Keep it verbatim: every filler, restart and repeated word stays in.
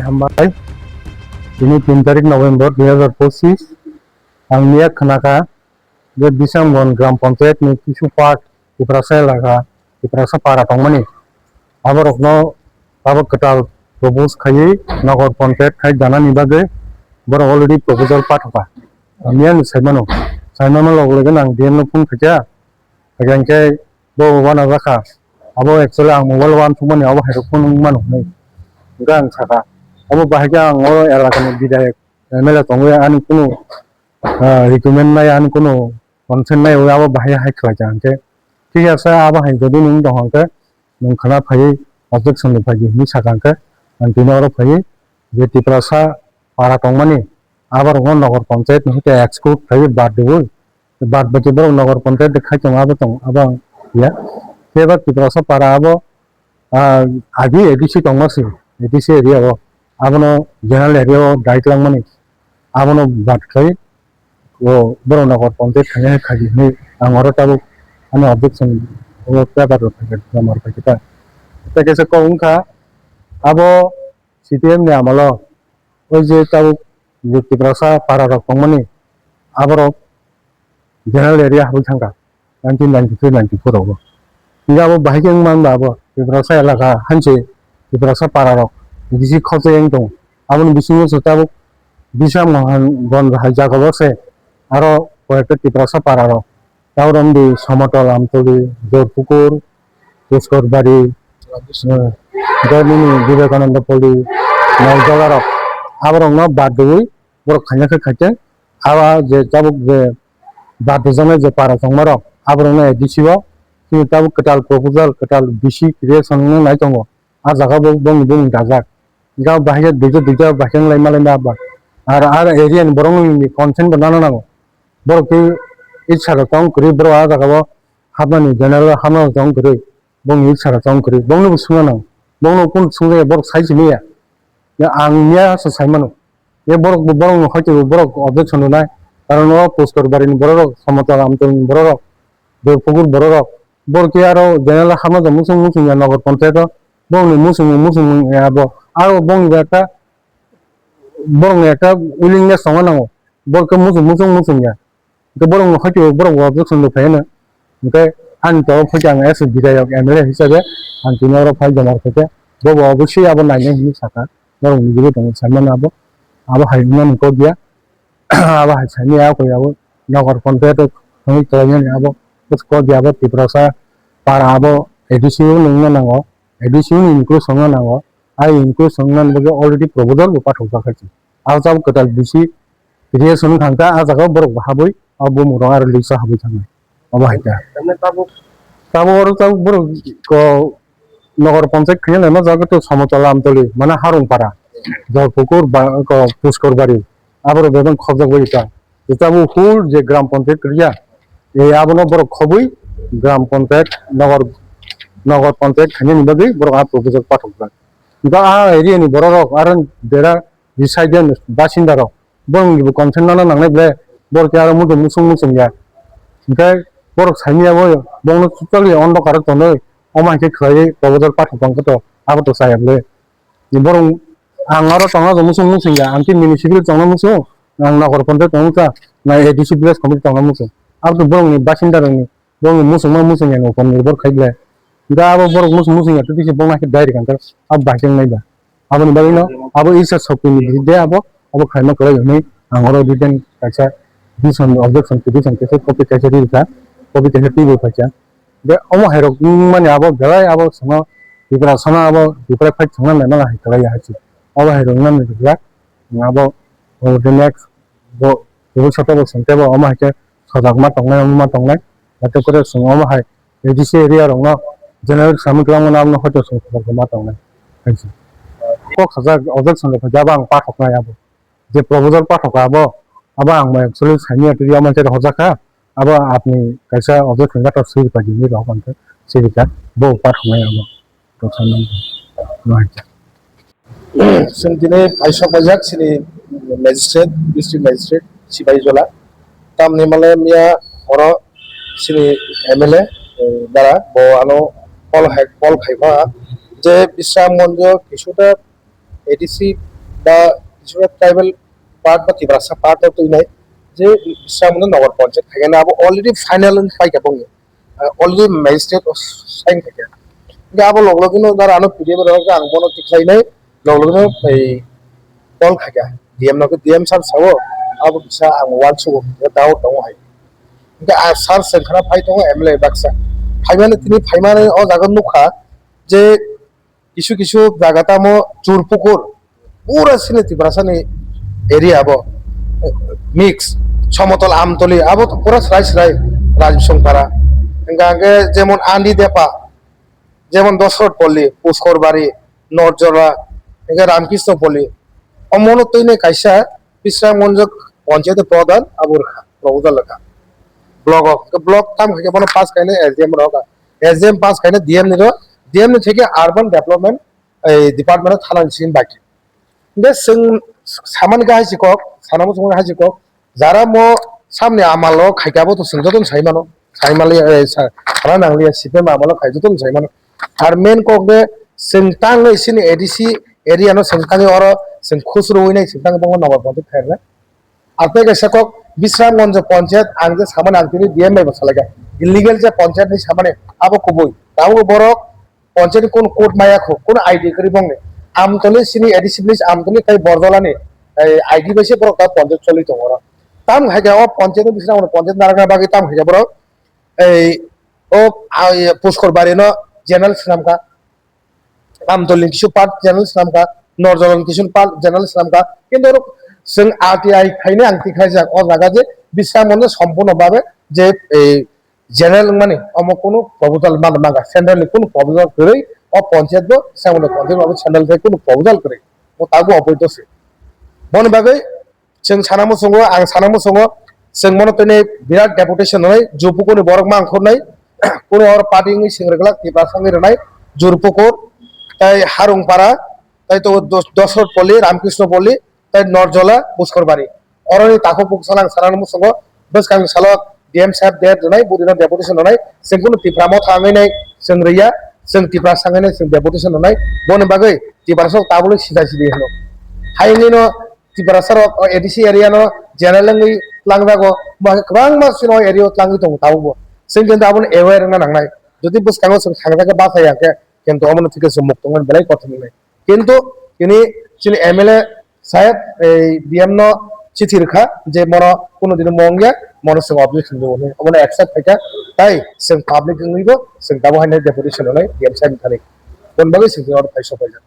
Hambai. Tini tin tarik November dui hazar pochis. Ang miya khna kha je Bisramganj Gram Panchayat ni kisu part Tiprasa elaka, Tiprasa para tongmani. Aborokno tabok kwtal propose khaiwi Nogor Panchayat khai danani bagwi borok already proposal pathoka. Miya ni saimano, saimano log login ang D M no phone khaikha. Hwnkhe bo uanajak kha. Abo actually ang mobile uansukmani abo hai rok phone wng mano hinwi. Hwnkhe ang sakha, abo bahai khe ang oro elakani bidhayok M L A tongwi ani kunu, ah, recommend nai, ani kunu consent nai, abo bahai hai khlai kha hwnkhe. Thik ase, abo hai jodi nwng tong hwnkhe nwng khwna phaiwi objection rw phai di hinwi sakha hwnkhe ang tini oro phaiwi je Tiprasa para tongmani aborokno Nogor Panchayat ni hwnkhe exclude khaiwi bad rwui, bad baki borok Nogor Panchayat de khai tongo, abo tong, abo ang ya. Khe ba Tiprasa para abo, ah, agi A D C tongma se, A D C area o, abono general area o dai twlangmani, abono bad khai o borok Nogor Panchayat khaina hai khaidi hinwi ang oro tabuk ani objection o paper rok khai jama rok khai ta. Tei kaisa kok wngkha abo C P M ni amolo o je tabuk je Tiprasa para rok tongmani aborok general area habwi thangkha nineteen ninety-three ninety-four rogo. Hingke abo bahai khe wng man ba abo Tiprasa elaka hanse Tiprasa para rok bisi khorsa yang tongo. Aboni bisingo se tabuk Bisramganj hai jaga o se aro koyekta Tiprasa para rok tabuk romdi Somotol, Amtoli, Jorpukur, Puskorbari, eh, Dormini, Vivekananda Poli, Naljagarok, aborokno bad rwui borok khaina khe khaikhe abo je tabuk je bad rwjaknai je para tongmarok, aborokno A D C o chini tabuk kwtal proposal, kwtal bisi creation wngna nai tongo. A jaga bo bongni bumung dajak. Jang bahai khe duita duita bahai khe wng lai ma lai ma ba. Ar, ar area ni borok ni consent bo nana nango. Borok tei itsa rok tong kwrwi, borok a jaga o hapnani general hapna rok tong kwrwi. Bongni itsa rok tong kwrwi. Bongni bo swngna nango. Bongno kun swngya borok sai simi ya. Ya ang ya sa sai mano. Ya borok bo borok no hoi borok objection rwnai. Karon o Puskor bari ni borok rok, Somotol Amtol ni borok rok, Dorpukur borok rok. Borok ya aro general hapna rok musung musung ya Nogor Panchayat o. Bongni musung musung ya bo. Aro bongni ekta borokni ekta willingness tongna nango. Borok khe muchung muchung muchung ya. Hingke borokno hoi khe borok bo objection bo phai hino. Hingke ani toro phai khe ang as a bidhayok M L A hisabe ang tini oro phai joma rw khe bo bo obviously abo nainai hinwi sakha. Borokni bwrwi tongo saimano abo. Abo hai wngmani kok ya. Abo hai saimanya koi abo Nogor Panchayat o thangwi khlaimani abo kok ya abo Tiprasa para abo A D C o nungna nango. A D C o include songna nango. Ai include songna bagwi already proposal bo pathok jak hai. Abo tabuk kwtal bisi creation wng thangkha, ah jaga o borok bo habwi, abo bumung rok aro list o habwi thangkha. Abo hai kha. Tamni tabuk tabuk oro tabuk borok ko Nogor Panchayat khwlai ma jaga to Somotol Amtoli, mane Harungpara, Jorpukur ba ko Puskor Bari, abo rok bebak khobjak bai kha. Tabuk whole je Gram Panchayat kwrwi ya, e abono borok khobwi Gram Panchayat, Nogor, Nogor Panchayat khainani bagwi borok a proposal pathok jak. Hingke a area ni borok rok aro dera reside basinda rok. Borokni bo consent nana nangnai ble, borok khe aro muchung muchung muchung ya. Hingke borok saimanya bo, bongno totally ondokar o tonwi, omo hai khe khlaiwi proposal pathok tongkha to, abo to chaya ble. Borok ang oro tongna muchung muchung ya, ang khe municipal tongna muchung, ang Nogor Panchayat tongna muchung, na A D C village committee tongna muchung. Abo to borokni basinda rokni, borokni muchungma muchung ya, nokon nirbhor khai ble. Hingke abo borok muchung muchung ya, totally se bongna khe direct ang khe abo bai se wngnai ba. Aboni bagwi no abo Isor sokti ni biruddhe abo, abo khlaima kwlai hwnwi ang oro written kaisa petition, objection petition kaisa copy kaisa ri rwkha, copy kaisa twibo phaikha. Je omo hai rok wngmani abo belai abo sono Tiprasano abo Tipra fight songna naimano hai kwlai ya hai se. Abo hai rok wngmani rwkha abo, abo the next bo, bo soto bo songte bo omo hai khe sojak ma tongnai, omo ma tongnai. Jate kore chwng omo hai A D C area rok no general samung kwlangma no abono hoito chwng sojak ma tongnai. Hai se. Kok sajak objection rok khe abo ang pathok nai abo. Je proposal pathok abo, abo ang actually saimanya twi omo khe rohorjak kha. Abo apni kaisa objection letter swi rwkha di hinwi rohor kha, swi rwkha. Bo pathok nai abo. Rok sanmani. No hai khe. Chwng tini paisok paijak chini magistrate, district magistrate, Sipaijala. Tamni male miya oro chini M L A, eh, dara, bo ano call hai, call khaima je Bisramganjo kisuta A D C Ba Tribal part ba Tiprasa part o twi nai je Bisramganj Nagar Panchayat khaikhe abo already final wng paikha bongni, already magistrate o sign khaikha. Hingke abo log logino dar ano P D F rok ang bono tikhlai nai log logino ei call khaikha D M no, D M sir sao abo kisa ang uansugo doubt tongo hai. Hingke a sir sengkhana phai tongo M L A baksa phaimani, tini phaimani o jaga nukha je kisu kisu jaga tamo Churpukur, pura sini Tiprasani area abo mix, Somotol, Amtoli, abo to pura srai srai Rajbisongpara. Hingka hingke jemon Andi Depa, jemon Dosrot Polli, Puskor Bari, Norjola, hingke Ramkisno Polli. Omono twi nai kaisa Bisramganj Panchayat Pradhan abo rwkha, proposal rwkha. Block o, block tam khe bono pass khaina S D M rok, S D M pass khaina D M ni ro, D M ni theke urban development ei department o thanani simi baki. Hingke chwng samani khe hai se kok, sanamo chwng hai se kok, jara mo samni amal o khaikhe abo to chwng jotono sai mano, sai manliya, eh, sa-, sana nangliya, C P M amal o khai jotono sai mano. Ar main kok de chwng tangwi chini A D C area no chwng tangwi oro chwng khusruwi nai chwng tangwi bongno Nagar Panchayat khairoknai. Ar tei kaisa kok Bisramganj Panchayat ang je samani ang tini D M bai bo salaikha. Illegal je panchayat ni samani abo kubui. Tabuk borok panchayat ni kunu code maya kho, kunu I D kwrwi bongni. Amtoli sini A D C village Amtoli tei Borjolani, eh, I D bai se borok ta panchayat choli tongo oro. Tam hai khe o panchayat ni bising abo panchayat narwkna bagwi tam hai khe borok ei o, ah, Puskor Bari no general swnamkha. Amtolni kisu part general swnamkha, Norjolani kisu part general swnamkha, kintu oro chwng R T I khainai ang tikhlaijak o jaga je Bisramganj Sompurno babe je ei general wngmani omo kunu proposal mano mangkha, central ni kunu proposal kwrwi o panchayat bo Bisramganj Panchayat bo central thai kunu proposal kwrwi, o tabuk opoito se. Boni bagwi chwng sana muchungo, ang sana muchungo, chwng bono tini birat deputation rwnai, Jurpukurni borok ma wngkhornai, kunu oro party wngwi seng rwglak, Tiprasa wngwi rwnai, Jurpukur, tei Harungpara, tei to Dos-, Dosrot Poli, Ramkrishna Poli, tei Norjola, Puskor Bari. Oroni takhuk bukhuk sana ang sana muchungo, bwskang salo D M saheb date rwnai, budino deputation rwnai, chwng kunu Tipra motha wngwi nai chwng rwya, chwng Tiprasa wngwi nai chwng deputation rwnai, boni bagwi Tiprasa tabukle sida sidi hino. Hai wngwino Tiprasa rok o A D C area no general wngwi tlangjago, bo hai kwbangma chini o area o tlangwi tongo tabukbo. Chwng kintu abono aware wngna nangnai. Jodi bwskango chwng thangjakhe bachai ya khe, kintu omono thikhe chwng muk tongmani belai kothom wngnai. Kintu tini chini M L A saheb ei D M no chithi rwkha je mono kunu dino mo wngya, mono chwng objection rwo hwnwi. Omono accept khaikha, tai chwng public wngwibo chwng tabuk haino deputation rwnai D M saheb ni thani. Boni bagwi chwng tini oro phai sopaijak.